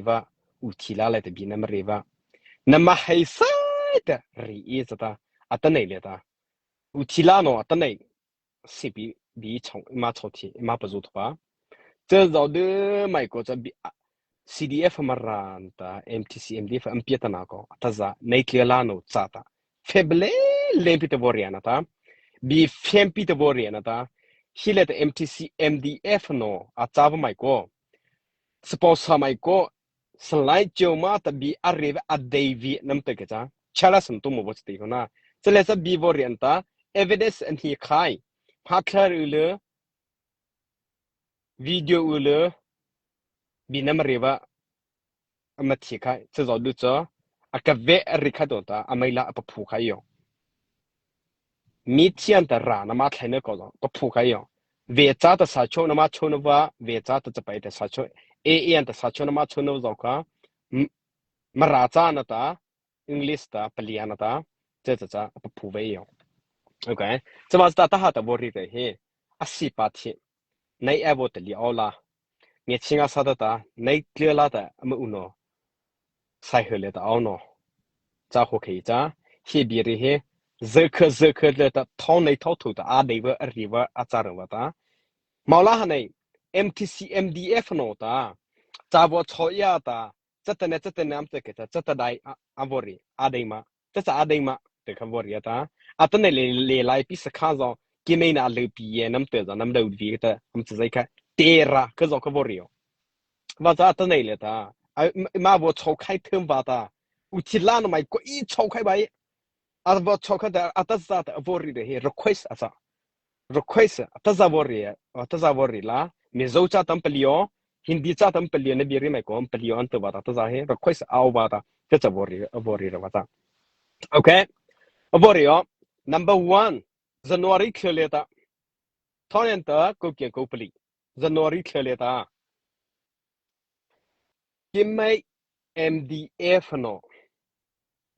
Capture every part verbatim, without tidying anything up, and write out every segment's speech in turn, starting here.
va, u thi la le ta bi nama re va. Nama hei sai ta ri e cha ta, atanoh le ta. U thi la no atanoh, si bi, bi chao, ma chao thi, ma pa zu tho ba. Cha zao de mai ko cha bi, a, C D F Mara ta, M T C, M D F, M P ta na ko, ta za, nei kle la no cha ta. Fe ble, len pi ta bo ri na ta. Bi fen pi ta bo ri na ta. Hi le ta M T C, M D F no, a cha ba mai ko. Sponsor mai ko, salai cheu ma ta bi a re ve a dei vi nam te ke cha. Chala sam tu mo bo ti ko na. Cha le cha bi bo ri an ta, evidence an hi khai. Pha thla ru le, video u le, bi nam re va, a ma thi khai, cha zo du cha, a ka ve a ri khai to ta, a mai la a pa phu khai yo. Mi thian ta ra na ma thlai na ko zo, pa phu khai yo. Ve cha ta sa cho na ma cho na va, ve cha ta cha pai ta sa cho. E e an ta sa cho na ma cho na zo ka. M-, Mara cha na ta, English ta, Pali na ta, cha cha cha, pa phu ve yo. Okay. Cha ma ta ta ha ta bo ri te he. A si pa thi. Nei a bo ta li o la. Nge chinga sa ta ta, nei kle la ta, ma u no. Sai he le ta o no. Cha ho khei cha, he bi ri he, ze khe, ze khe le ta, thao nei thao thu ta, a dei va, a ri va, a cha ra va ta. Mau la ha nei, M T C, M D F no ta, cha bo cho ya ta, cha ta ne, cha ta ne am te ke cha, cha ta dai, a, a bo ri, a dei ma, cha cha a dei ma, te kha bo ri ta. Atanoh le, le lai pi sa kha zo, ki mei na le pi ye, nam te zo, nam dau vi ta, am cha zai kha, te ra, kha zo kha bo ri yo. Va cha atanoh le ta. A, ma, ma bo cho khai them va ta. U thi la no mai ko i cho khai bai. A bo cho khai ta, a ta za ta bo ri de he request a cha. Request a ta za bo ri, a ta za bo ri la. Mi zo cha tam palio, Hindi cha tam palio, na bi ri mai ko palio an ta va ta, ta za he request a va ta. Ta cha bo ri, bo ri ra va ta. Okay. A bo ri yo. Number one, January khle le ta. Thonyan ta ko kian ko pali. January khle le ta. Kimai M D F no.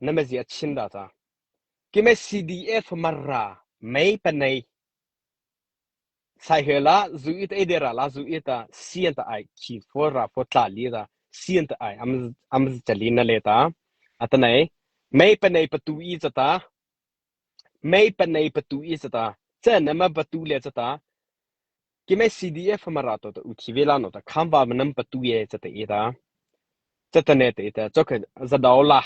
Nama zia chin da ta. Kimai C D F Mara. Mai pa nei. Sai he la zu i ta e de ra la zu i ta. Sian ta ai ki fo ra fo tla li ta. Sian ta ai. Am, am cha li na le ta. Atanoh. Mai pa nei pa tu i cha ta. Mai pa nei pa tu i cha ta. Cha nama pa tu le cha ta. Kimai C D F Mara to ta u thi ve la no ta. Kham va ma nam pa tu ye cha ta i ta. Cha ta ne ta i ta. Cho kha za dau la.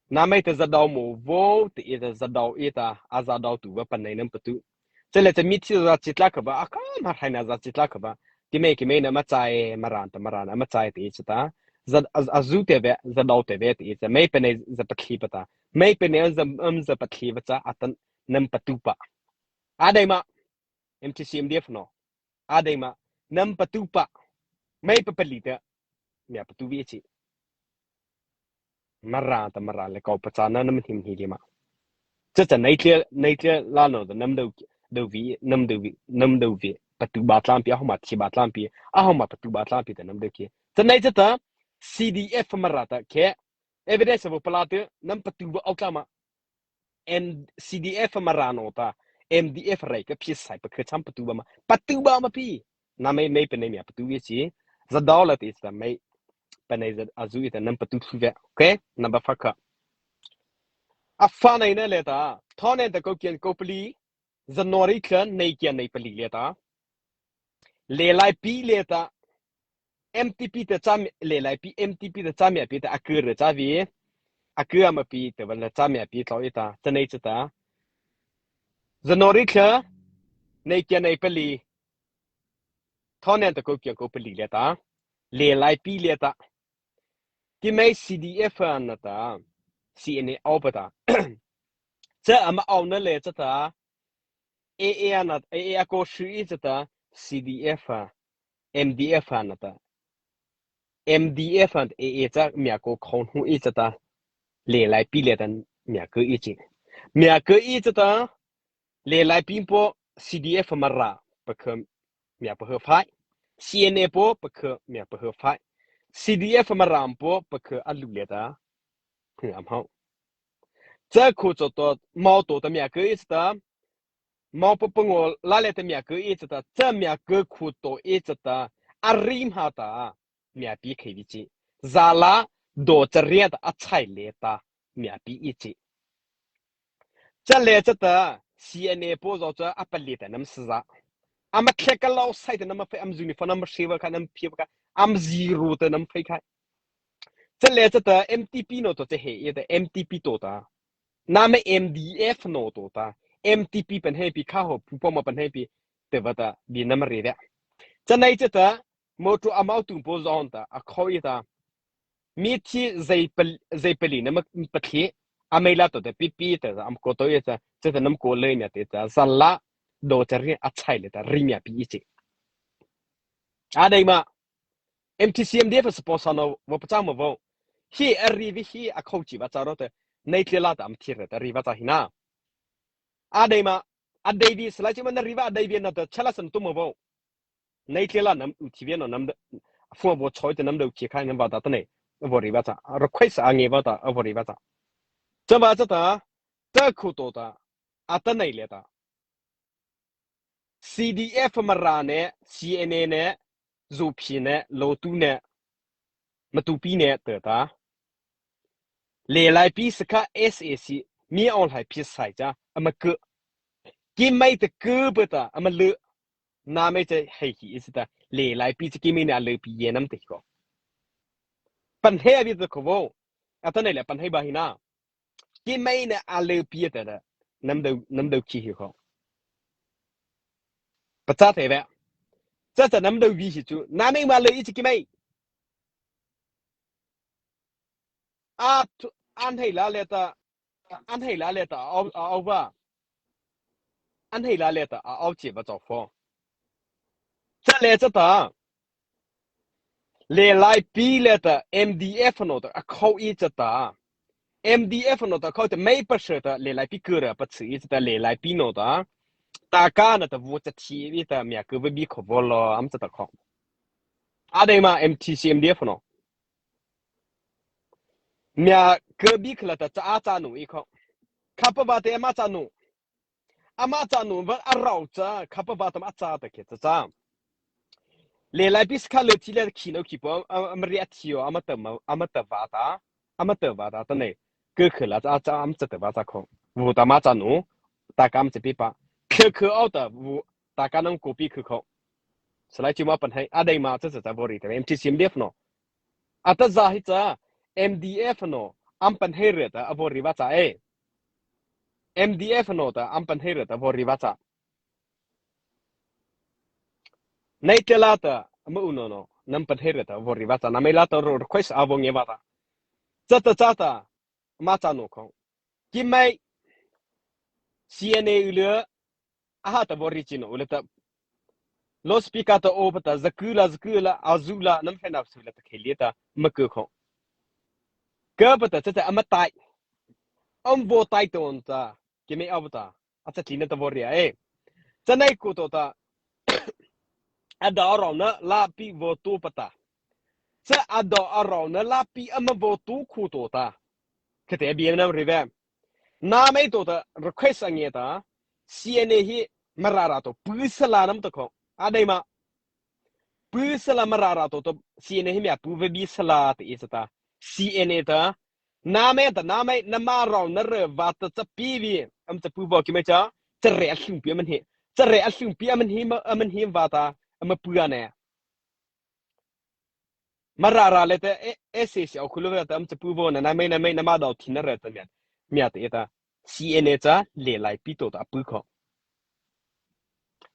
Na mai ta za dau mo vo ta i ta za dau i ta. A za dau tu va pa nei nam pa tu. Cha le cha mi thi za chi tla kha va. A kha ma hai na za chi tla kha va. Kimai, kimai na ma cha e Mara ta Mara na ma cha e ta i cha ta. Za, a, a zu te ve, za dau te ve ta i cha. Mai pa nei za pa thli pa ta. Mai pa nei za, am za pa thli va cha a ta nam pa tu pa. A dei ma, M T C M D F no. A dei ma, nam pa tu pa. Mai pa pali ta. Mia pa tu vi chi. Mara ta Mara le kau pa cha na nam him hi di ma. Cha cha nei tle, nei tle la no ta nam dau, dau vi, nam dau vi, nam dau vi. Pa tu ba tlam pi, a ho ma thi ba tlam pi, a ho ma pa tu ba tlam pi ta nam dau ki. Cha nei cha ta, C D F Mara ta ke, evidence bo pala te, nam pa tu ba au tlam ma. M-, C D F Mara no ta, M D F rai ka phi sai pa khe cham pa tu ba ma. Pa tu ba ma pi. Na mai, mai pa nei mia pa tu ye chi. Za dau la ti ta mai. Pa nei za a zu i ta nam pa tu thu ve. Okay? Number fa kha. A fa nei na le ta. Thonyan ta ko kian ko pali. January khle nei kian nei pali le ta. Le lai pi le ta. M T P ta cha mi, le lai pi, M T P ta cha mi pi ta a khe re cha vi. A khe ma pi ta va la cha mi pi tlo i ta, cha nei cha ta. January khle, nei kian nei pali. Thonyan ta ko kian ko pali le ta. Le lai pi le ta. Kimai C D F na ta. C N A au pa ta. Cha ama au na le cha ta. A A na, A A a ko shu i cha ta, C D F a, M D F a na ta. M D F a, A A cha mia ko khon hu i cha ta, le lai pi le ta mia ko i chi. Mia ko i cha ta, le lai pi po C D F Mara pa kha mia pa he fai. C N A po pa kha mia pa he fai. C D F Mara po pa kha a lu le ta. He am hau. Cha khu cho to, mau to ta mia ko i cha ta. Mau pa pa ngo la le ta mia ko i cha ta, cha mia ko khu to i cha ta, a ri ma ta, mia pi khei vi chi. zâlâ dawh chariah ta a chai lei ta, miapi ei chi. Cha lei cha ta, C N A po zy cha a palih ta nama sazah. Ama thleh ka lau sai ta nama phei, ama uniform nama hre va kha, nama phi va kha, ama zero ta nama phei kha. Cha lei cha ta, M T P no to cha he ei ta, M T P to ta. Nama M D F no to ta. M T P pahno pi kha ho, pu po ma pahno pi, te va ta, di nama re ve. Cha nai cha ta, motor amau tum po zon ta, a khau ei ta. Mi thi zai pal-, zai pali nama pathi, amei la to ta, pi pi ta, am ko to ei ta, cha ta nama ko lei nia te ta, zâlâ dawh chariah a chai lei ta, ri miapi ei chi. A dei ma, M T C M D F support sa no, va pachâ ma vo. Hi a ri vi hi a khau chi va cha ro te, nei thleh la ta ama thi re ta ri va cha hi na. A dei ma, a dei vi, salai chi ma na ri va a dei vi na ta, chala san tu ma vo. Nei thleh la nama u thi vi no, nama da, fu vo choi te nama da u chi khai nama va ta ta nei, a vo ri va cha, request a nge va ta, a vo ri va cha. Cha va cha ta, ta khu to ta, a ta nei lei ta. C D F Mara ne, C N A ne, Zuphi ne, Lotu ne, Matupi ne, te ta. Lei lai pi sakha S A C, mi aw lai pi sai cha, ama ke. Keimo ta ke pa ta, ama le. Nama cha hei hi ei ta, lei lai pi cha keimo ne a le pi ei nama te ko. Pahno a vi ta ko vo. A ta nei lei pahno ba hi na. Keimo ne a le pi ei ta da. Nama dau, nama dau ki hi ko. Pachâ te ve. Cha cha nama dau vi hi chu. Nama ma le ei chi keimo. A tu, an hei la lei ta, an hei la lei ta, au, au va. An hei la lei ta, au chi va cha fo. Cha lei cha ta. Lei lai pi lei ta, M D F no ta, a khau ei cha ta. M D F no ta, khau ta, mei pa se ta, lei lai pi ke ra pa chi ei cha ta, lei lai pi no ta. Ta ka na ta vo cha thi ei ta, mia ke va bi ko vo lo, ama cha ta ko. A dei ma M T C M D F no. Mia ke bi khala ta cha a cha nu ei ko. Khâpa va te ama cha nu. Ama cha nu va a rao cha, khâpa va ta ama cha ta ke cha cha. Lei lai pi sakha le thi le khi no khi po, a, ama ri a thi o, ama ta ma, ama ta va ta, ama ta va ta, ta nei. Ke khe la cha cha ama cha ta va cha ko. Vo ta ama cha nu, ta ka ama cha pi pa. Khe khe au ta, vo ta ka nama ko pi khe ko. Salai chi ma pahno, a dei ma cha cha cha vo ri ta, M T C M D F no. A ta za hi cha, M D F no, ama pahno re ta, a vo ri va cha e. M D F no ta, ama pahno re ta, vo ri va cha. Nei thleh la ta, ama u no no, nama pahno re ta, vo ri va cha, nama la ta ro request a vo nge va ta. Cha ta cha ta, ama cha nu ko. Keimo, C N A u le, a ha ta vo ri chi no, u le ta. Loudspeaker ta o pa ta, za ku la, za ku la, a zu la, nama hei na su la ta khe lei ta, ma ke ko. Ke pa ta, cha cha, ama tai. Ama vo tai to ta, keimo a pa ta. A cha ti na ta vo ri a e. Cha nei ko to ta. A dawh a raona la pi vo to pa ta. Cha a dawh a raona la pi ama vo to khu to ta. Kha te a bi nama ri ve. Nama to ta request a nge ta. C N A hi Mara râh to pu sala nama ta ko. A dei ma. Pu sala Mara râh to ta C N A hi mia pu ve bi sala ta ei cha ta. C N A ta. Nama ta nama nama raona re va ta cha pi vi. Ama cha pu vo keimo cha. Cha re a hlung pi ama hi. Cha re a hlung pi ama hi ma, ama hi va ta. Ama pu a ne. Mara râh lei ta, e, S A C au khu lo ta, ama cha pu vo na, nama, nama, nama dawh thi na re ta mia. Mia ta ei ta. C N A cha, lei lai pi to ta pu ko.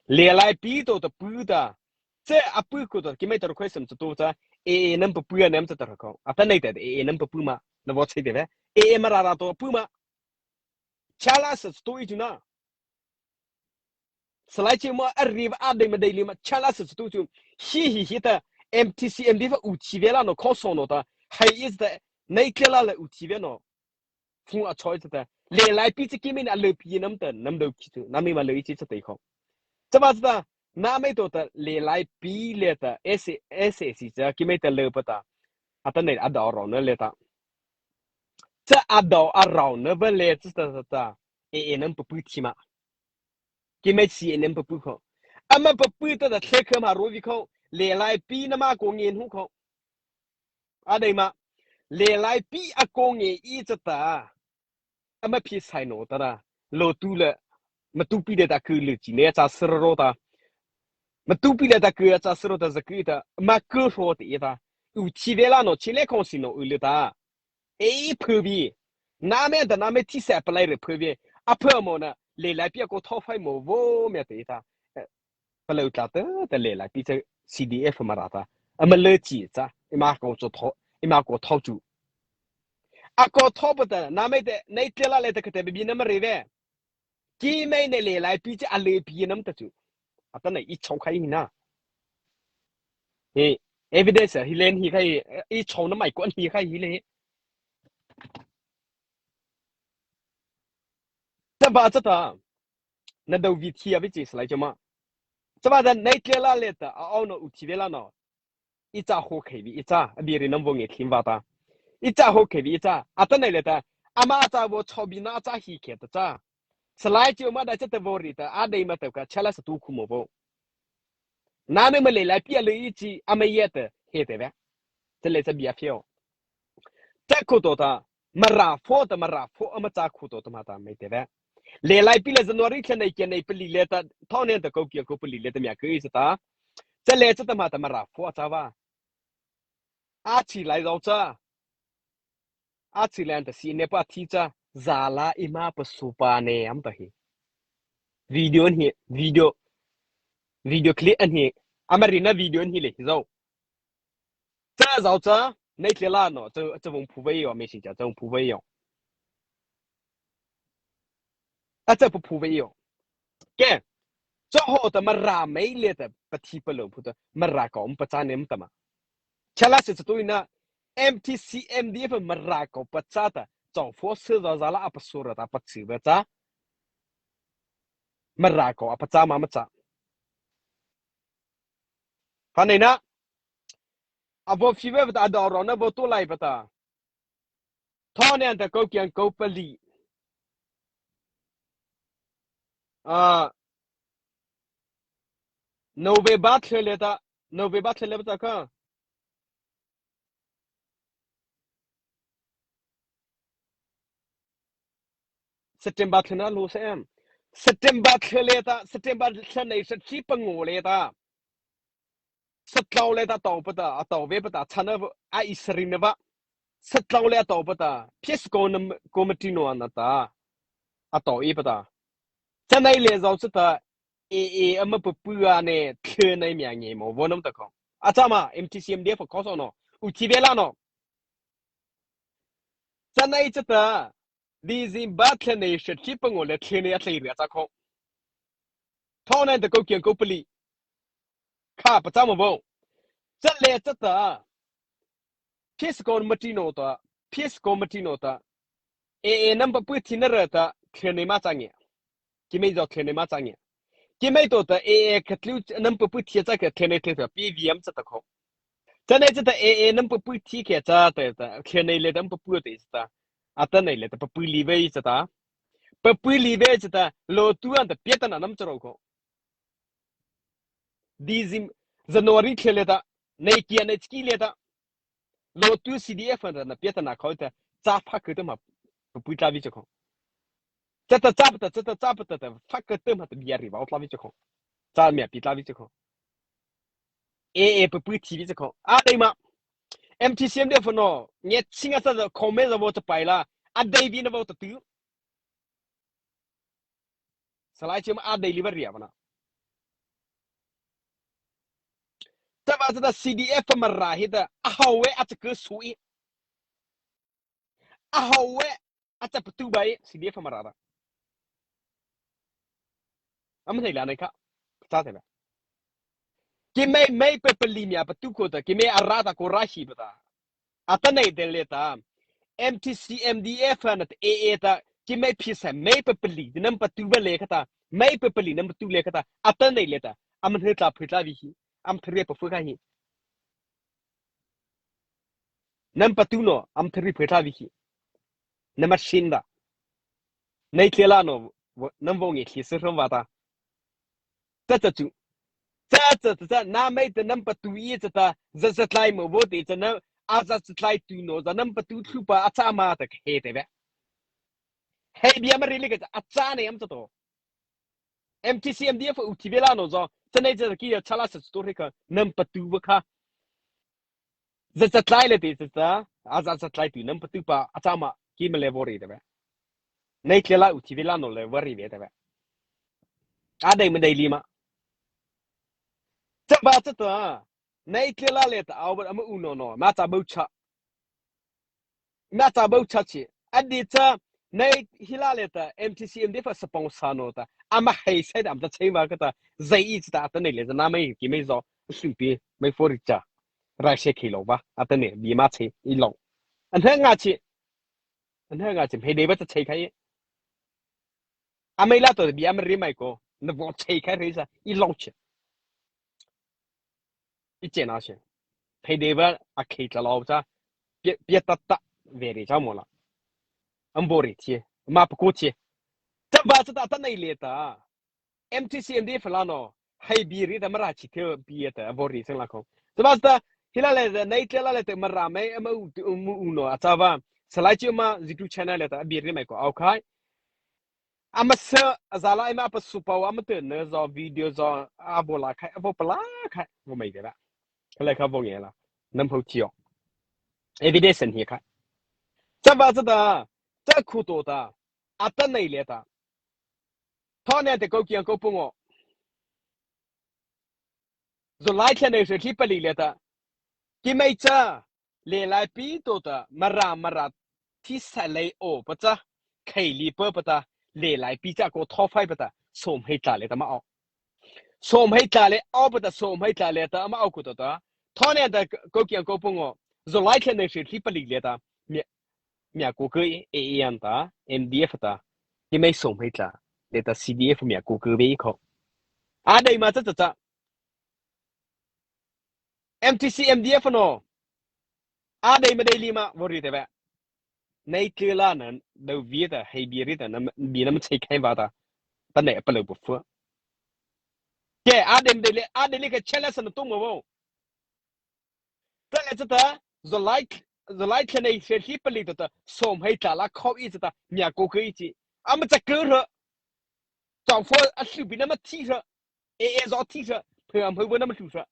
Lei lai pi to ta pu ta. Cha a pu ko ta, keimo ta request ama cha to cha, e, e, nama pa pu a nama cha ta ko. A ta nei ta, e, e, nama pa pu ma, na vo chai te ve. E, e, Mara râh to pu ma. Chala sa to ei chu na. Salai chi ma a ri va a dei ma dei lei ma chala sa tu chu. Hi hi hi ta M T C M D F u thi ve la no ko so no ta. Hai ei ta nei thleh la le u thi ve no. Phung a choi ta. Lei lai pi chi keimo ne a le pi nama ta nama dau ki chu. Nama ma le chi cha ta ko. Cha va cha ta. Nama to ta lei lai pi lei ta S A, S A C cha keimo ta le pa ta. A ta nei a dawh a raona lei ta. Cha a dawh a raona va lei cha ta ta ta. E, e nama pa pu thi ma. Keimo C N A nama pa pu ko. Ama pa pu ta ta thleh kha ma ro vi ko. Lei lai pi nama ko ngen hu ko. A dei ma, Lelaipi a kô nge ei cha ta, ama pheisaih no ta ra, lotu le, matupi le ta ku le chi ne cha sro ta, matupi le ta ku cha sro ta za ku ta, ma ku ro te ei ta, u chi ve la no, chi le kong si no u le ta, ei phu bi, na me ta na me thi sa pa lai re phu bi, a phu mo na, Lelaipi a kô tho fai mo vo me te ei ta. Palôh tla ta, ta Lelaipi cha C D F Mara ta. Ama le chi cha, ima kô cho tho, ima kô tho chu. A kô tho pa ta, na me te, nei tle la le ta ka te bi na ma re ve. Ki me ne Lelaipi cha a le pi nam ta chu. A ta na i chau khai hi na. He, evidence hi len hi khai, i chau na mai kon hi khai hi le. Ta ba cha ta. Na do vi thi a vi chi slai chama. Chama da nei tle la le ta, a au no u thi ve la no. I cha ho khei vi i cha, a bi ri nam vo nge thim va ta. I cha ho khei vi i cha, a ta nei le ta, ama cha vo chau bi na cha hi khe ta cha. Slai chi ma da cha ta vo ri ta, a dei ma ta ka, cha la sa tu khu mo vo. Na me ma Lelaipi a le i chi, ama ye ta, he te ve. Cha le cha bi a pheo. Cha khu to ta, Mara pho ta, Mara pho ama cha khu to ta ma ta mai te ve. Lelaipi le January thla nei kia nei pali le ta, thau nen ta kô kia kô pali le ta mia kei sa ta. Cha le cha ta ma ta Mara pho a cha va. A chi lai zau cha. A chi lai ta si ne pa thi cha. Za la ima pa su pa ne am ta hi. Video hi, video, video clip an hi. Ama ri na video hi le hi zau. Cha zau cha, nei tle la no, cha, cha vong phu ve yo, me si cha, cha vong phu ve yo. A cha pu phu ve yo. Ke, cha ho ta Mara mei le ta, pa thi pa lo phu ta, Mara kô um pa cha nem ta ma. Cha la se cha tu ina, M T C M D F Mara kô pa cha ta, cha pho se za za la a pa su ra ta pa chi ve cha. Mara kô a pa cha ma ma cha. Pha nei na. A vo phi ve ta a do ro na vo tu lai pa ta. Thau nen ta kô kiang kô pali. A. November thla le ta. November thla le ta ka. September thla na lo se em. September thla le ta, September thla nei sa chi pa ngo le ta. Sa tlau le ta tau pa ta, a tau ve pa ta, cha na a i sa ri na va. Sa tlau le a tau pa ta, P S kô na committee no na ta. A tau i pa ta. Cha nei le zau cha ta, A A ama pa pu a ne, thla nei mia nge mo, vo nam ta kô. A cha ma, M T C M D F kô so no, u thi ve la no. Cha nei cha ta, December thla nei sa chi pa ngo le thla nei a thla ri a cha kô. Thau nen ta kô kiang kô pali. Kha pa cha mo vo. Cha le cha ta. P S committee no ta. P S committee no ta. A A nam pa pu thi na ra ta. Thla nei ma cha nge. Ki mei zau thla nei ma cha nge. Ki mei to ta A A ka tlu nam pa pu thi cha ka thla nei thla ta. P V M cha ta kô. Cha nei cha ta A A nam pa pu thi ke cha ta ta. Thla nei le nam pa pu te cha ta. A ta nei le ta pa pu li ve cha ta. Pa pu li ve cha ta. Lo tu an ta pia ta na nam cha ro kô. December, January thla le ta, nei kia nei chi le ta. Lo tu C D F na pia ta na kô ta, cha pha kô ta ma, pa pu tla vi cha kô. Cha ta cha pa ta, cha ta cha pa ta ta, pha kô ta ma ta bia ri va tla vi cha kô. Cha mia pi tla vi cha kô. A A pa pu thi vi cha kô. A dei ma. M T C M D F no, nge chinga cha kô me za vo cha pai la, a dei vi na vo ta tu. Salai chi ma a dei li va ria va na. Ta va ta C D F Mara hi ta a hau e a cha kô su i. A hau e a cha pa tu ba i C D F Mara ta. Am nei la nei kha. Cha te ba. Ki mei mei pe pe li mia pa tu kô ta, ki mei a ra ta kô ra hi pa ta. A ta nei de le ta. M T C M D F na ta A A ta, ki mei phi sa mei pe pe li, nam pa tu ba le kha ta. Mei pe pe li, nam pa tu le kha ta. A ta nei le ta. Am he tla phe tla vi hi. Am thre pa phe kha hi. Nam pa tu no, am thre phe tla vi hi. Nam ma sin da. Nei tle la no, vo-, nam vo nge thli se rom va ta. Cha cha chu. Cha cha cha cha, na mei ta nam pa tu i cha ta, za za tlai mo vo te cha na, a za tsa tlai tu no za nama patu thlupa a cha ma ta he te ve. He bie ama ri le ka a cha ne am cha to. M T C M D F u thi ve la no zo. Cha nei cha ki ya cha la sa story ka nama patu va kha. Za tsa tlai le te tsa tsa a za tsa tlai tu nama patu pa a cha ma ki ma le vori te ve. Nei tle la u thi ve la no le vori ve te ve. A dei ma dei li ma. Cha ba cha ta. Nei tle la le ta au ba ama u no no ma cha bau cha. Ma cha bau cha chi. A di cha nei hi la le ta M T C M D F sponsor no ta. Ama hei sai dam ta chei ma ka ta. Zai i cha ta ta nei le cha na mai ki mai zo. Su pi mai fori cha. Rai se ki lo ba. A ta nei bi ma chei i lo. An ha nga chi. An ha nga chi. Hei dei ba cha chei khai. A mai la to bi ama ri mai ko. Na vo chei khai ri sa. I lo chi. I che na se. Phei dei va a khei tla lo cha. Pia, pia ta ta. Ve ri cha mo la. Am bo ri thie. Ma pa ko thie. Cha ba cha ta ta nei le ta. M T C M D F la no. Hai bi ri ta ma ra chi the bi ta bo ri sang la ko. Cha ba cha ta. Hi la le nei tle la le ta ma ra mai am u, u, u no. A cha va. Sa lai chi ma YouTube channel le ta bi ri mai ko. Au khai. Ama sa, a za la, ama pa su pa wa, ama te ne zo, video zo, a bo la khai, a bo pa la khai, bo mai de la. Ka le kha bo nge la. Nam ho chi yo. Evidence hi khai. Cha ba cha ta, cha khu to ta, a ta nei le ta. Tho ne te ko kiang ko pung o. Zo lai thla nei se thi pa li le ta. Ki mai cha, le lai pi to ta, ma ra, ma ra, thi sa lei o pa cha, khei li pa pa ta, le lai pi cha ko tho phai pa ta, som hei tla le ta ma o. Som hei tla le o pa ta, som hei tla le ta ma o ko to ta. Tho ne ta ko kiang ko pung o. Zo lai thla nei se thi pa li le ta. Mia, mia ko ke e e an ta, M D F ta. Ki mai som hei tla le ta C D F mia ko ke ve ko. A dei ma cha cha cha. M T C M D F no. A dei ma dei li ma, vori te ve. Nei tle la na, dau vi ta, hei bi ri ta, na, bi na ma chei khai va ta. Ta nei pa lo bu fu. Ke, a dei ma dei le, a dei le ke chela sa na tung ma vo. Ta le cha ta, zo lai, zo lai thla nei se hi pa li ta ta, som hei tla la khau i cha ta, mia ko ke i chi. A ma cha ke ra. Chau fo, a su bi na ma thi ra. E e zo thi sa, phe am hoi bo na ma thu sa.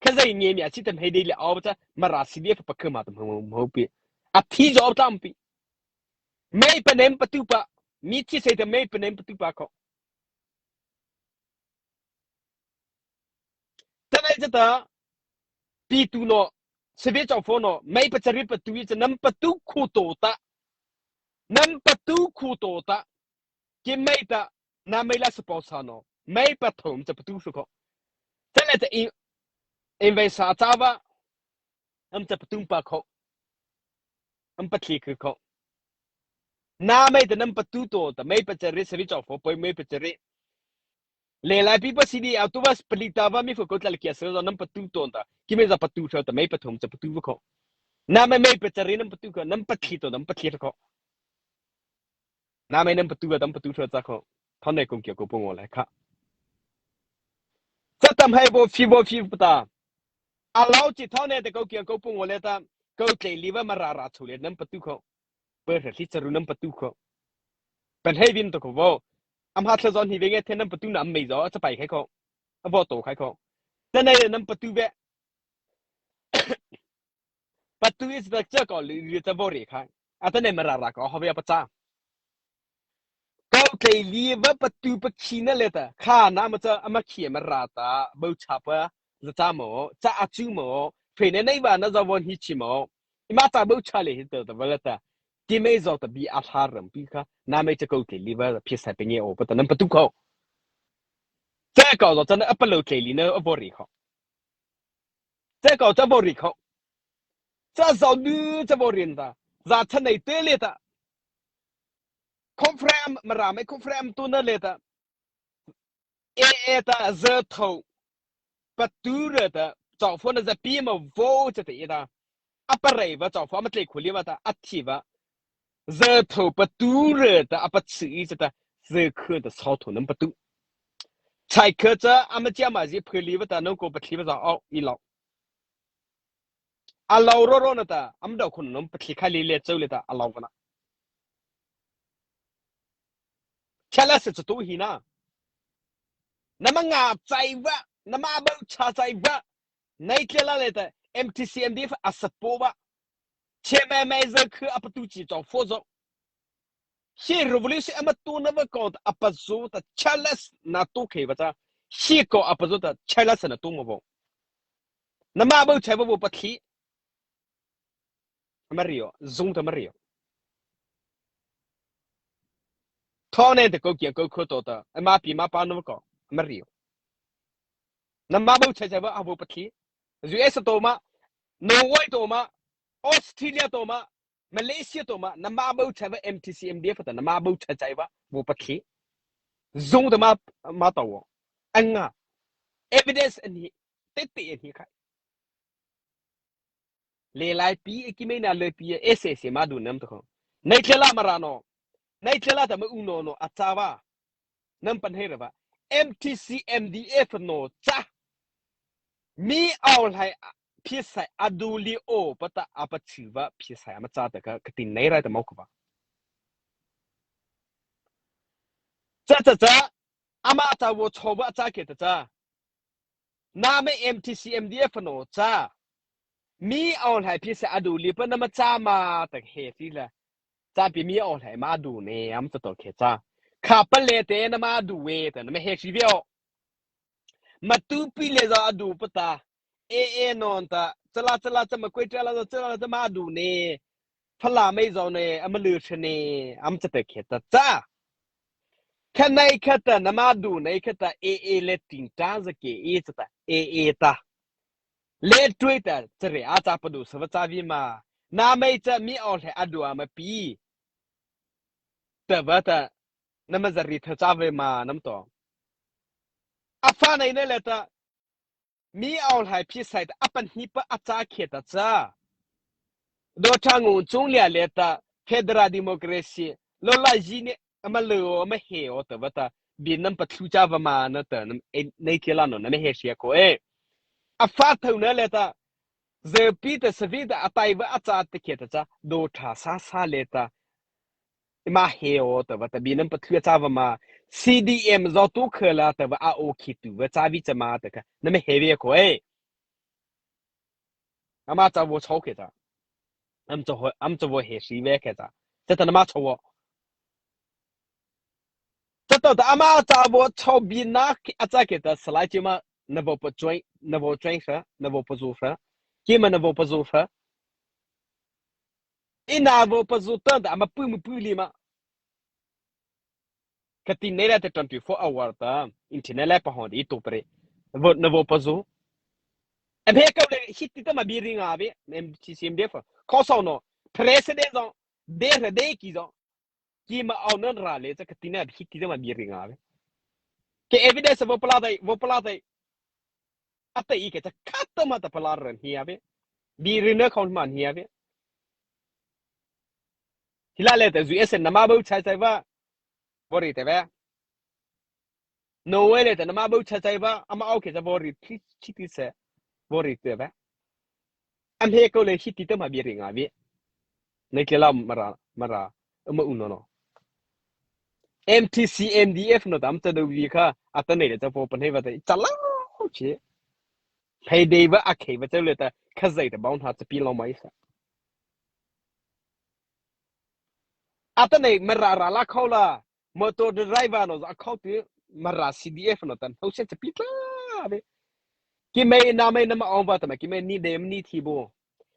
Kha zai nge mi a chi tam hei dei le au ta, ma ra si de pa kha ma tam hoi hoi pi. A thi zo tam pi. Mei pa nem pa tu pa, mi thi sai ta mei pa nem pa tu pa ko. Ta nai cha ta, pi tu no, se ve chau fo no, mei pa cha ri pa tu i cha nam pa tu khu to ta. Nam pa tu khu to ta. Ki mei ta, na mei la sa pau sa no. Mei pa thom cha pa tu su ko. Cha le cha in, in vei sa cha va. Am cha pa tum pa ko. Am pa thli ku ko. Na mei ta nam pa tu to ta, mei pa cha ri sa vi chau fo, poi mei pa cha ri. Le lai pi pa si di au tu va pali ta va mi fo ko tla le kia sa zo nam pa tu to ta. Ki mei za pa tu sa ta, mei pa thom cha pa tu va ko. Na mei mei pa cha ri nam pa tu ko, nam pa thli to, nam pa thli ko. Na mei nam pa tu va tam pa tu sa cha ko. Thon nei kong kia ko pong o le kha. Cha tam hai bo fi bo fi pa ta. A lau chi thon nei te ko kia ko pong o le ta. Ko tle li va ma ra ra chu le nam pa tu ko. Pe hra hli cha ru nam pa tu ko. Pen hei vin to ko vo. Am ha thla zon hi ve nge the nam pa tu na am mei zo cha pai khai ko. A vo to khai ko. Cha nei nam pa tu ve. Pa tu is the cha ko li li cha vo re khai. A ta nei ma ra ra ko ho ve pa cha. Ko tle li va pa tu pa khi na le ta. Kha na ma cha ama khi ma ra ta. Bo cha pa. Za cha mo. Cha a chu mo. Phe ne nei va na za von hi chi mo. I ma ta bo cha le hi ta ta va le ta. Ki mei zo ta bi a hla ram pi kha. Na mei cha ko tle li va phi sa pe nge o pa ta nam pa tu ko. Cha ko zo cha na a pa lo tle li na a vo re ko. Cha ko cha vo ri ko. Cha zau du cha vo ri ta. Za cha nei te le ta. Confirm ma ra mei confirm tu na le ta. E e ta za tho. Pa tu re ta. Chau fo na za pi ma vo cha te e ta. A pa rei va chau fo ma tle khu li va ta. A thi va. Za tho pa tu re ta a pa chi i cha ta. Za khu ta sau tho nam pa tu. Chai kha cha a ma chia ma zi phe li va ta nong ko pa thli va za au i lo. a lao ro ro na ta, ama dao khun nom pathli kha le le chau le ta, a lao va na. Chala se chu tu hi na. Nama nga chai va, nama bau cha chai va. Nai tle la le ta, M T C M D F a support va. Che mai mai za khu a patu chi chau fo zo. Shi revolution ama tu na va ko ta a pa zo ta chala na tu khe va ta. Shi ko a pa zo ta chala na tu mo vo. Nama bau chai va vo pathli. Ama rio, zung ta ama rio. Thone te ko kia ko ko to ta, ama pi ama pa no ko, ama rio. Nama bau chai chai va a vo pathli. U S to ma, Norway to ma, Australia to ma, Malaysia to ma, nama bau chai va M T C M D F ta, nama bau chai chai va, vo pathli. Zung ta ma, ma to vo. Anga. Evidence ani, te te ani khai. Le lai pi, e ki mei na le pi, e se se ma du nam to ko. Nai tle la Mara no. Nai tle la ta ma u no no, a cha va. Nam pan hei ra va. M T C M D F no cha. Mi au lai phi sai a du li o pa ta a pa chi va phi sai ama cha ta ka, ka tin nei rai ta mau ka va. Cha cha cha. Ama cha vo cho va cha ke ta cha. Nama M T C M D F no cha. Mi au lai phi sai a du li pa nama cha ma ta he si la. Cha pi mi au lai ma du ne am cha to ke cha. Kha pa le te nama du we ta nama he si ve o. Ma tu pi le za a du pa ta. E e non ta. Cha la cha la cha ma kwe cha la cha la cha ma du ne. Pha la mei zo ne, ama lu che ne, am cha te khe ta cha. Kha nai kha ta, nama du nai kha ta, e e le tin ta za ke e cha ta, e e ta. Le tui ta, cha re a cha pa du sa va cha vi ma. Na mei cha mi au lai a du a ma pi. Ta va ta, nama za ri tha cha ve ma, nam to. A fa nai ne le ta, Mi aw hlai phi sai ta a pan hi pa a cha khe ta cha. Do tha ngu chung lia le ta federal democracy lo la ji ne ama lo ama he o ta va ta bi nam pa thu cha va ma na ta nam e nei ke la no na me he sia ko e. A fa thau na le ta ze pi ta sa vi ta a tai va a cha ta khe ta cha do tha sa sa le ta. Ima he o ta va ta bi nam pa thu cha va ma C D M zo tu khe la ta va a o khi tu va cha vi cha ma ta ka na me he ve ko e. Ama cha vo chau khe cha. Am cha vo, am cha vo he si ve khe cha. Cha ta nama chau vo. Cha ta ta ama cha vo chau bi na ki a cha khe ta salai chi ma na vo pa choi, na vo choi sa, na vo pa zu sa. Ki ma na vo pa zu sa. I na vo pa zu ta ta ama pu mu pu li ma. Ka ti nei la te twenty-four hour ta internet la pa hon di to pre. Vo na vo pa zu. Em he ka le hiti ta ma bi ring ave em C C M D F. Ko so no president zo de re de ki zo. Ki ma au nan ra le cha ka ti na hiti ta ma bi ring ave. Ke evidence vo pala dai, vo pala dai. Ata i ke cha kata ma ta pala ran hi ave. Bi ring na khon man hi ave. Hila le ta U S A nama bau chai chai va. Vori te ve. Norway le ta nama bau chai chai va. Ama au ke cha vori thi chi ti se. Vori te ve. Am he ko le hiti ta ma bi ring ave. Nei ke la mara, mara. Ama u no no. M T C M D F no tam ta do vi kha. Ata nei le cha po pan he va ta. Cha la che. Phei dei va a khei va chau le ta. Kha zai ta bau na cha pi lo mai sa. Ata nei mara ra la khau la. Motor driver no za khau ti mara C D F no tan hau se cha pi ta ve. Ki mei na mei nama au va ta ma ki mei ni de ni thi bo.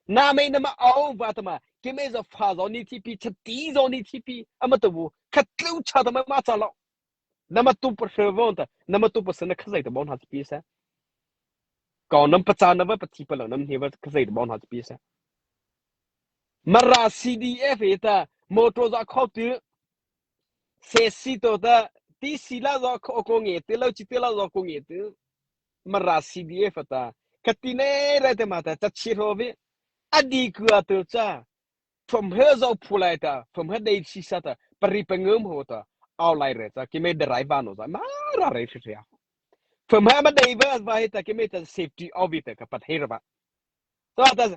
Na mei nama au va ta ma ki mei za fa zo ni thi pi cha ti zo ni thi pi. Ama ta bu kha tlu cha ta ma ma cha lo. Nama tu pa hre vo ta nama tu pa sa na kha zai ta bau na cha pi sa. Ko nam pa cha na va pa thi pa lo nam he va kha zai ta bau na cha pi sa. Mara C D F e ta motor za khau ti. Se si to ta ti si la zo ko ko nge te lo chi te la zo ko nge te. Mara C D F ta ka ti nei ra te ma ta cha chi ro ve. A di ku a to cha. From he zo phu lai ta from he dei chi sa ta pa ri pa ngam ho ta. Au lai re cha ki me driver no za ma ra re chi ya. From he ma dei va va he ta ki me ta safety of it ka pat he ra ba. To ta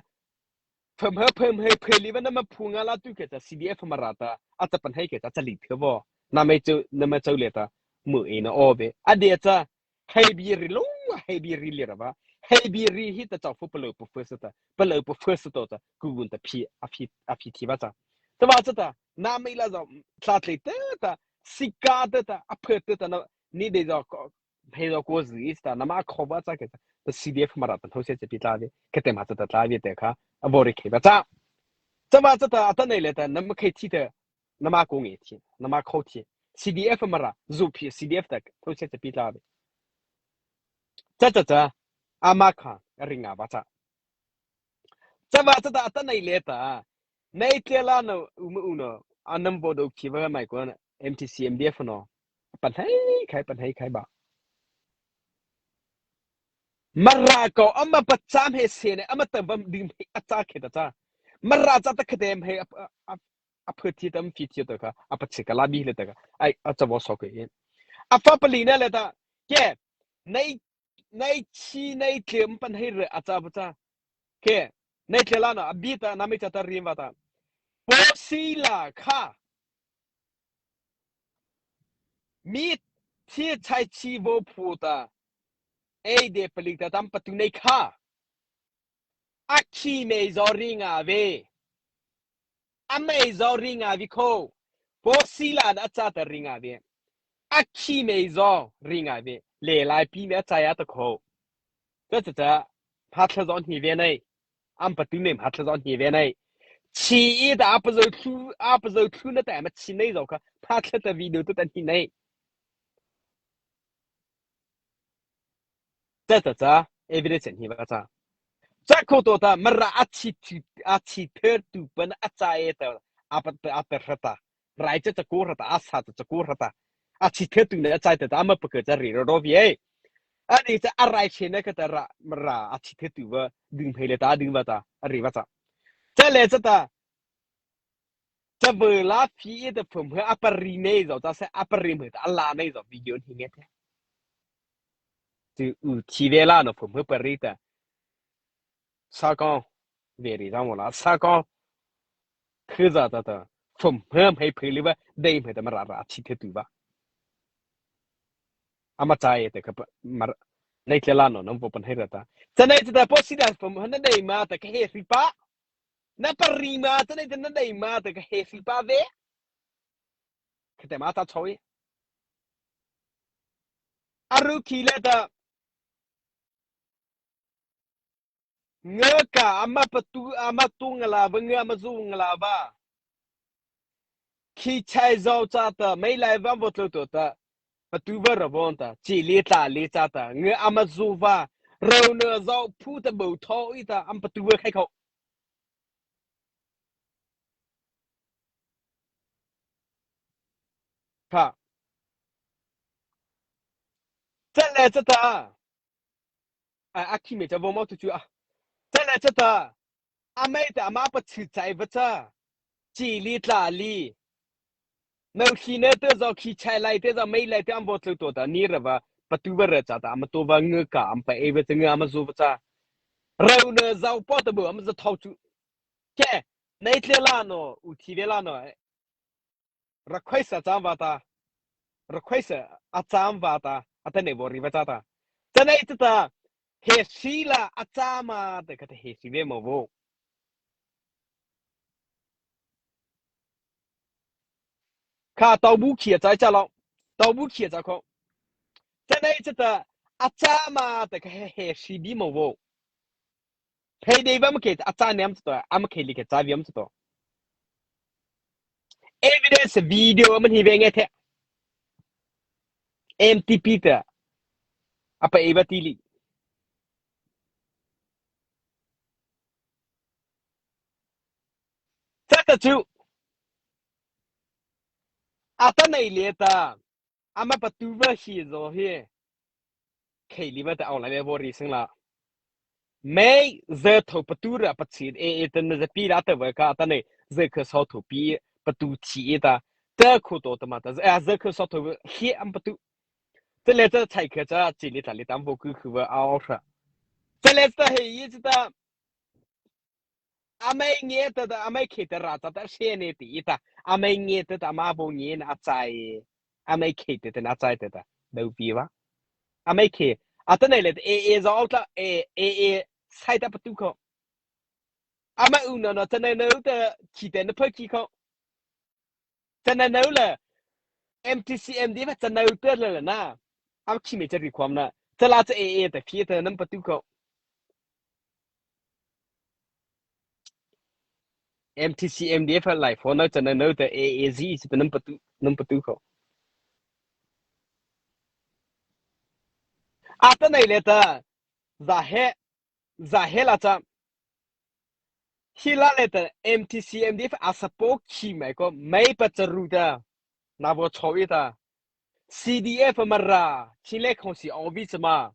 pham ha pham ha pham li ba nama phu nga la tu ke ta C D F Mara ta a ta pan hai ke ta ta li phe bo. Na mai chu na ma chau le ta mu e na o be. A de cha hai bi ri lo hai bi ri le ra ba. Hai bi ri hi ta chau fu palo pu first ta. Palo pu first to ta ku gun ta phi a phi a phi thi ba cha. Ta ba cha ta na mai la zo tla tle ta ta sika ta ta a phe ta ta na ni de zo ko hei zo ko zi ta na ma kho ba cha ke ta C D F Mara ta thau se che pi tla ve ke te ma cha ta tla ve te kha a bo ri khe ba cha. Cha ba cha ta a ta nei le ta na ma khe thi ta na ma ko nge thi na ma kho thi C D F Mara zu phi C D F ta thau se che pi tla ve. Cha cha cha a ma kha a ri nga ba cha. Cha ba cha ta a ta nei le ta nei tle la no u ma u no a nam bo do khi ba mai ko na M T C M D F no. Pan hai khai pan hai khai ba. Mara ko ama pa cham he se ne ama ta bam dim he a cha khe ta cha. Mara cha ta khe dem he a a a phe thi tam phi thi ta kha a pa che ka la bi le ta kha. Ai a cha bo so ke. A fa pa li na le ta ke nei nei chi nei tlem pan hai re a cha ba cha. Ke nei tle la no a bi ta na mi cha ta rim ba ta. Po si la kha. Mi thi chai chi vo phu ta. Ei de palik ta tam patu nei kha. A khi mei zo ri nga ve. A mei zo ri nga vi kho. Po si la na cha ta ri nga ve. A khi mei zo ri nga ve. Le lai pi me a cha ya ta kho. Cha cha cha. Pha thla zo ni ve nei. Am patu nei pha thla zo ni ve nei. Chi i ta a pa zo thu a pa zo thu na ta ma chi nei zo kha. Pha thla ta video tu ta ni nei. Cha cha cha evidence hi ba cha. Cha kho to ta Mara a chi thu a chi ther tu pan a cha e ta a pa a ta ra ta. Rai cha cha ko ra ta a sa cha cha ko ra ta. A chi ther tu na cha ta ta ma pa ka cha ri ro ro vi e. A ni cha a rai che na ka ta ra Mara a chi ther tu va ding phei le ta ding va ta a ri va cha. Cha le cha ta Cha vei la phi e ta phum he a pa ri nei zo ta se a pa ri mu ta a la nei zo video hi nge te. Tu u thi ve la no phum he pa ri ta. Sa ko ve ri za mo la sa ko. Khu za ta ta phum he hei phe li ba dei me ta Mara ra thi the tu ba. A ma cha e te ka pa Mara nei tle la no no vo pan hei ra ta. Cha nei cha ta po si da phum he na dei ma ta ka he ri pa. Na pa ri ma ta nei ta na dei ma ta ka he si pa ve. Ka te ma ta choi. A ru khi le ta. Nga ka ama pa tu ama tu nga la ba nga ama zu nga la ba. Khi chai zau cha ta mei lai va vo tlo to ta. Pa tu va ra von ta chi li tla li cha ta nga ama zu va. Rau na zau phu ta bo tho i ta am pa tu va khai kho. Kha. Cha le cha ta. A a khi me cha vo mo tu chu a. Cha le cha ta. A mei ta ama pa chi chai va cha. Chi li tla li. Nau khi ne te zo khi chai lai te zo mei lai te am vo tlo to ta ni ra va. Pa tu va ra cha ta am to va nga ka am pa e va cha nga am zo va cha. Rau na zau po ta bo am za thau chu. Ke. Nei tle la no u thi ve la no. Request a cham va ta. Request a cham va ta. A ta nei vo ri va cha ta. Cha nei cha ta. He si la a cham a te ka ta he si ve mo vo. Kha tau bu khi a cha cha lo. Tau bu khi a cha kho. Cha nei cha ta. A cham a te ka he he si bi mo vo. Phei dei va ma ke a cha nem to, a ma ke li ke cha viam to. Evidence video man hi ve nge the. M T P ta. A pa e va ti li. Cha ta chu. A ta nei le ta. Ama pa tu va hi zo hi. Khei li va ta au la ve vo ri sing la. Mei ze tho pa tu ra pa chi e e ta na ze pi la ta va ka ta nei ze kha so tho pi pa tu chi e ta. Ta khu to ta ma ta ze a ze kha so tho hi am pa tu. Ze le za chai kha za chi li ta li tam vo ku khu va au ra. Ze le za he yi zi ta. ama ngiah ta ta, ama khei ta ra cha ta sie ne ti ta, ama ngiah ta ta, ama bo ngiah na a chai, ama khei ta ta na chai ta ta, dau pi ba, ama khei, atanoh le ta, e e zo ta, e e e, sai ta patu ko, ama u no no ta na no ta, ki ta na pha ki ko, ta na no la, M T C M D F ta na no ta la na, ama ki me ta ri kwam na, ta la ta e e ta phi ta na patu ko. M T C M D F lai pho na cha na no ta A A Z si ta nam patu, nam patu ko. Atanoh le ta, za he, za he la cha. Hi la le ta M T C M D F a support ki mai ko, mai pa cha ru ta. Na bo cho i ta. C D F Mara, Chinland Council office ma.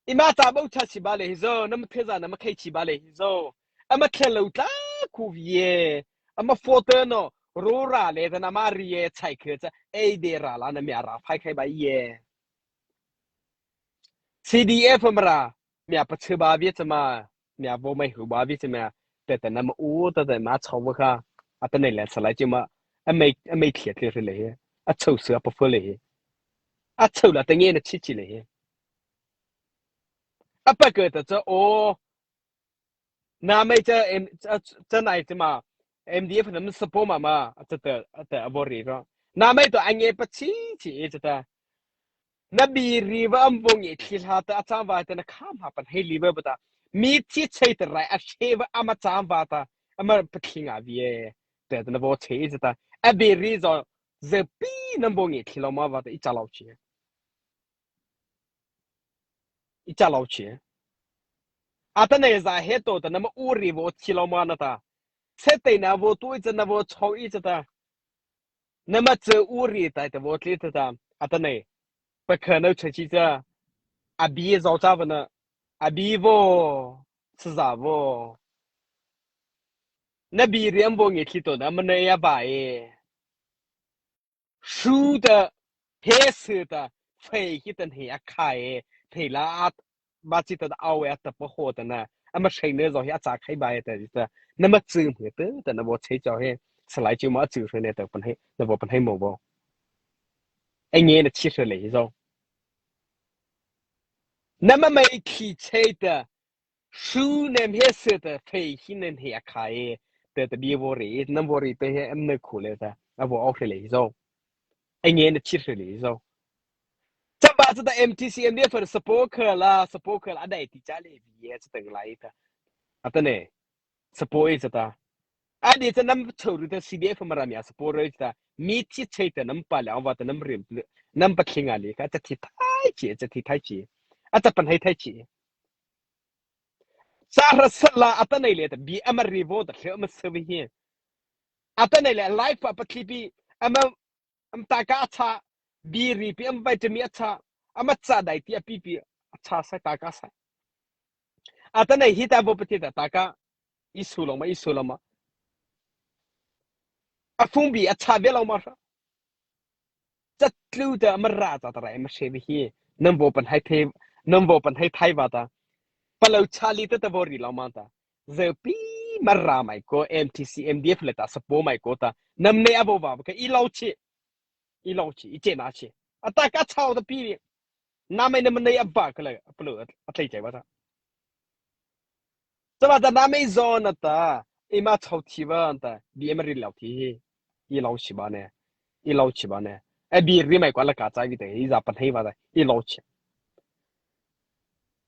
Eima cha bo cha chi ba le hi zo, nama thei za nama khei chi ba le hi zo. Ama thei lo tla ku vie. Ama photo no, ro ra le ta nama ri ye chai khe cha, ei de ra la na mia ra phai khai ba ye. C D F Mara, mia pa che ba vie cha ma. Mia bo mai hu ba vi se mia, te te nama u ta te ma chau va kha, atanoh le salai chi ma, amei, amei thia thia le hi, a chau sua pa fu le hi, a chau la te nge na chi chi le hi, a pa ke ta cha o, na mai cha em, cha, cha nai chi ma, M D F nam support ma ma, a cha te, a te a bo ri ro, na mai to a nge pa chi chi e cha ta. Na bi ri va am vong e thli hla ta a chang va ta na kham ha pan hei li va ba ta. Mi chi chei ta rai a che va ama chang va ta. Ama pa thli nga vi e. Ta ta na vo che i ta. A bi ri zo ze pi na vong e thli lo ma va ta i cha lo chi. I cha lo chi. Atanoh za he to ta nama u ri vo thli lo ma na ta. Che te na vo tu i cha na vo cho i cha ta. Nama che u ri tai ta vo thli ta ta. Atanoh. Pa kha no cha chi cha. A bi zo cha va na. A bi vo. Sa za vo. Na bi ri am vo nge thli to na ma na ya ba e. Su ta. He se ta. Fei ki ta he a kha e. He la a ba chi ta a we a ta pa ho ta na. Ama sei ne zo hi a cha khai ba e ta ta. Nama che mu ta ta na vo che cho he. Salai chi ma che ne ta pan he. Na vo pan he mo vo. Ei nge na chi se le hi zo. Nama mai khi che ta. Su nem he se ta. Fei hi nem he a kha e. Ta ta bi vo ri. Nam vo ri ta he am na khu le ta. A vo au se le hi zo. Ei nge na chi se le hi zo. Cha ba cha ta M T C M D F support kha la, support kha la, a dai ti cha le vi e cha ta lai ta. Atanoh. Support e cha ta. A di cha nam chau ru ta C D F Mara mia support re cha ta. Mi chi chei ta nam pa le, a va ta nam rim, nam pa thli nga le kha cha thi thai chi, cha thi thai chi. A cha pan hai thai chi. Sa ra sa la atanoh le ta, bi ama ri vo ta, thli ama sa vi hi. Atanoh le, life pa pa thli pi, ama Am ta ka a cha, bi ri pi am vai te mi a cha, ama cha dai ti a pi pi a cha sai ta ka sai. Atanoh hi ta vo pa ti ta ta ka, i su lo ma, i su lo ma. A phung bi a cha ve lo ma sa. Cha tlu ta ama ra cha ta rai ma se vi hi, nam vo pan hai thei, nam vo pan hai thai va ta. Pa lo cha li ta ta vo ri lo ma ta. Ze pi ma ra mai ko M T C M D F le ta support mai ko ta. Nam ne a vo va ka i lo chi. I lo chi, i che na chi. A ta ka chau ta pi. Na mai na ma nei a ba ka le, a plu, a tlai chai ba ta. Sa ba ta na mai zo na ta. I ma chau thi ba ta. Bi ma ri lo thi hi. I lo chi ba ne. I lo chi ba ne. A bi ri mai kwa la ka chai bi te. I za pan hei ba ta. I lo chi.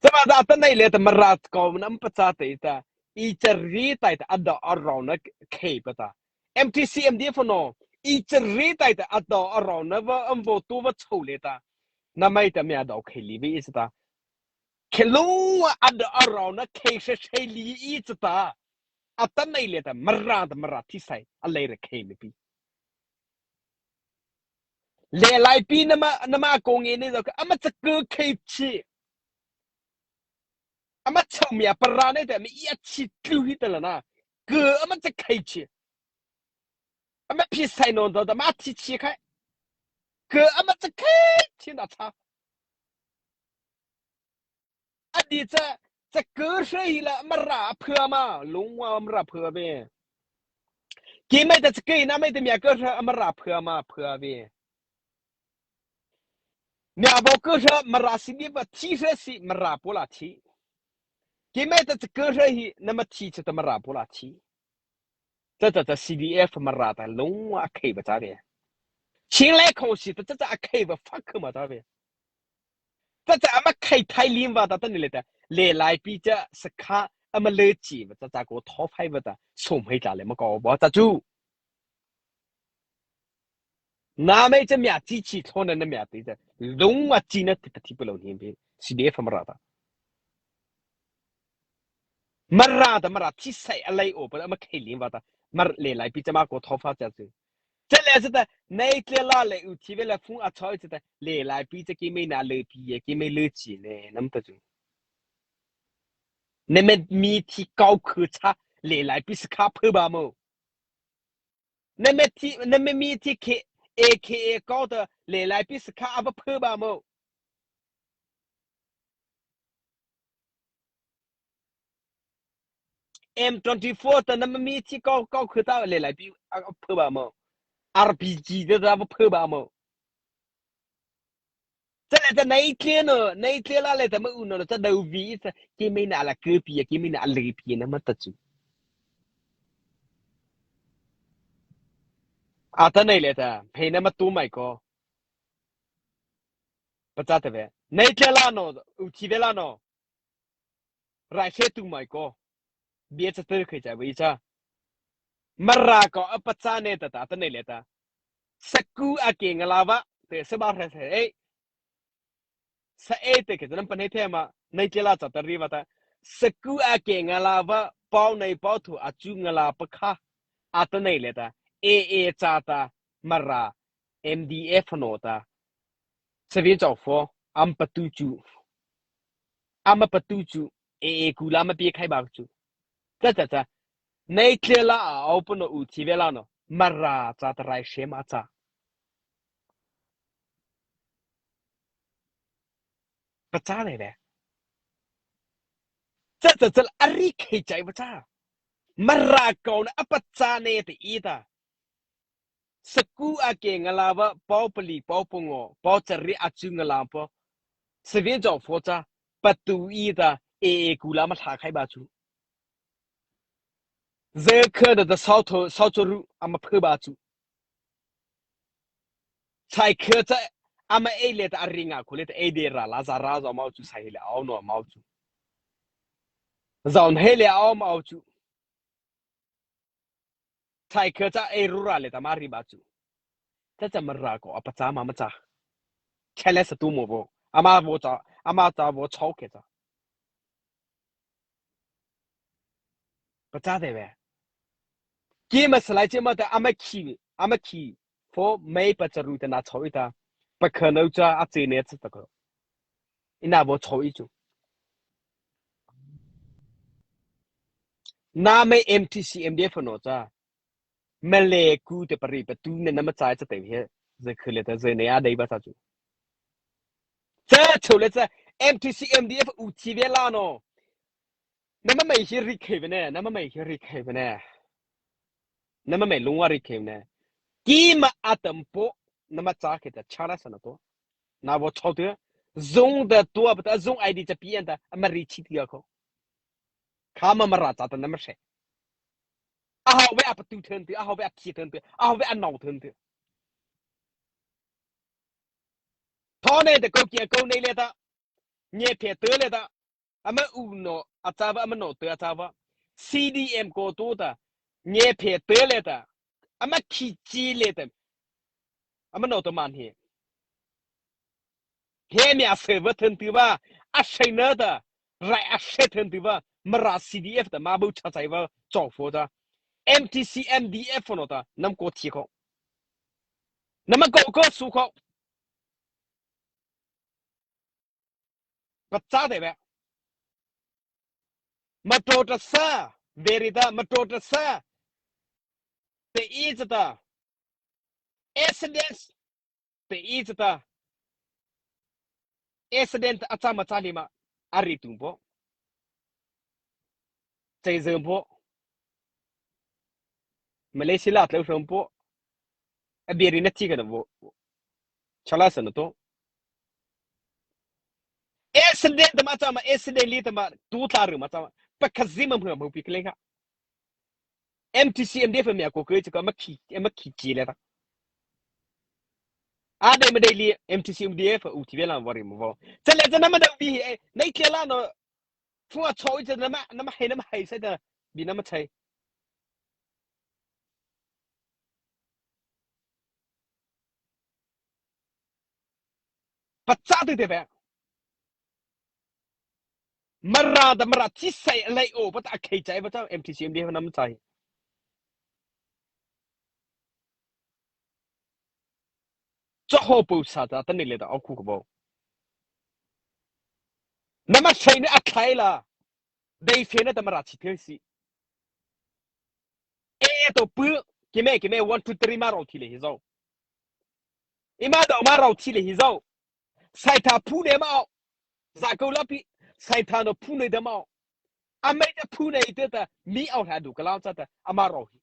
Sa ba ta ta nei le ta ma ra ko na ma pa cha te ta. I cha ri tai ta a da a ro na khei pa ta. M T C M D F no, i cha ri tai ta a da a ro na va am vo tu va chau le ta. Na mai ta mi a da khei li vi i cha ta. Khe lu a da a ro na khei se se li i cha ta. A ta nei le ta ma ra ta ma ra thi sai a lei re khei mi pi. Le lai pi na ma, na ma ko nge ne zo ka, ama cha ko khei chi. Ama chau mi a pa ra ne ta mi i a chi tlu hi ta la na. Ko ama cha khei chi. Ama phi sai no do da ma thi chi khai. Ko ama cha khai chi na cha. A di cha chakao hra hi la Mara a pha ma, lungwa Mara pha ve. Keimo ta chakao na mo ta miakô hra a Mara pha ma pha ve. Mia vaw kô hra Mara si di va thi hra si Mara pô la thi. Keimo ta chakao hra hi nama thi cha ta Mara pô la thi. Cha cha cha C D F Mara ta lungwa a khei va cha ve. Chin lai khong si ta cha cha a khei va fak khama cha ve. Cha cha ama khei thai lim va ta ta ni le ta. Le lai pi cha sakha ama le chi va cha cha ko tho phai va ta. Som hei ta le ma ko ba ta chu. Na mo cha mia chi chi tho na na mia ti cha. Lungwa chi na ti ta thi pa lo ni bi. C D F Mara ta. Mara ta Mara thi sai a lai o pa ama khei lim va ta. Mar le lai pi cha ma ko tho pha cha chu. Cha le cha ta nei tle la le u thi ve la phung a choi cha ta le lai pi cha ki mei na le pi ye ki mei le chi le nam ta chu. Ne me mi thi kau khu cha le lai pi sa kha phe ba mo. Ne me thi ne me mi thi ke A K A kau ta le lai pi sa kha a ba phe ba mo. M twenty-four ta nama mi thi kau kau khu ta le lai pi a phe ba mo. R P G ta ta phe ba mo. Cha le cha nei tle no nei tle la le ta ma u no cha dau vi cha ki mei na la ke pi ki mei na le pi na ma ta chu. A ta nei le ta phe na ma tu mai ko. Pachâ ta ve. Nei tle la no u thi ve la no. Rai se tu mai ko. Bia cha te khei cha ve cha. Mara ko a pachâ ne ta ta ta nei le ta. Saku a ke nga la va te se ba hre se ei. Sa ei te ke ta nam pa nei the ma nei tle la cha ta ri va ta. Saku a ke nga la va pau nei pau thu a chu nga la pa kha. A ta nei le ta. A A cha ta Mara M D F no ta. Seven chau fo am patu chu. Ama patu chu. A A ku la ma pi khai ba chu. Cha cha cha. Nei tle la a au pa no u thi ve la no. Mara cha ta rai se ma cha. Pachâ le le. Cha cha cha a ri khei chai pachâ. Mara ko na a pachâ ne te i ta. Saku a ke nga la va pau pali pau pango pau chari a chu nga la pa. Seven chau fo cha patu i ta A A ku la ma tha khai ba chu. Ze kha da da sau tho sau chu ru ama phe ba chu. Sai kha cha ama ei le ta a ri nga khu le ta ei de ra la za ra zo mau chu sai le au no mau chu. Zaun he le au mau chu. Thai kha cha ei ru ra le ta ma ri ba chu. Cha cha Mara ko a pachâ ma ma cha. Chale sa tu mo bo. Ama bo cha, ama cha bo chau ke cha. Pachâ de ve. Ki ma salai che ma ta ama khi, ama khi. Fo mei pa cha ru ta na chau i ta. Pa kha no cha a che ne cha ta ko. Ina bo chau i chu. Na mei M T C M D F no cha. Male ku te pari pa tu ne na ma chai cha te he. Ze khule ta ze ne a dei ba cha chu. Cha chule cha M T C M D F u thi ve la no. Na ma mei hi ri khei ve ne, na ma mei hi ri khei ve ne. Na ma mei lungwa ri khei ve ne. Ki ma a tam po, na ma cha ke ta cha la sa na to. Na bo chau te. Zung da tua ba ta zung I D cha pi an ta, a ma ri chi ti ko. Kha ma Mara cha ta na ma se. A hau ve a pa tu then te, a hau ve a thi then te, a hau ve a nau then te. Tho ne te ko ki ko nei le ta. Nye phe te le ta. Ama u no a cha va, ama no te a cha va. C D M ko to ta. Nye phe te le ta. Ama khi chi le ta. Ama no to man he. He mi a se va then tu va. A se na ta. Rai a se then tu va. Mara C D F ta ma bu cha chai va. Chau fo ta. M T C M D F no ta. Nam ko thi ko. Nam ko ko su ko. Pachâ de ve. Mato ta sa, verita, mato ta sa. Te i cha ta. Accident. Te i cha ta. Accident a cha ma cha li ma. A ri tung po. chei zy po, Malaysia la tlô zy po, a bie ri na thi ka na vo, chala sa na to. Accident ta ma cha ma, accident li ta ma, tu tla ru ma cha ma, pa kha zi ma hmu ma pi kle kha. M T C M D F mi a ko ke cha ka ma khi, ma khi chi le ta. A dei ma dei li M T C M D F u ti ve la vo ri ma vo. Cha le cha na ma da bi he, nei kle la no, fu a cho i cha na ma, na ma hei, na ma hei sa ta, bi na ma chai. Pa cha tu te ve. Mara da mara chi sai lai o, pa ta khei chai, pa ta M T C M D F na ma chai. Cha ho po sa ta, ta ni le ta, au khu ka bo. Na ma sai ni a khai la. Dei fe na ta mara chi te si. E to pu, ki me, ki me, one, two, three ma rao thi le hi zao. I ma do ma rao thi le hi zao. Sai tha phu ne ma ao. Za ko la pi, sai tha no phu ne da ma ao. A mai da phu ne te ta, mi ao ha du ka lao cha ta, a ma rao hi.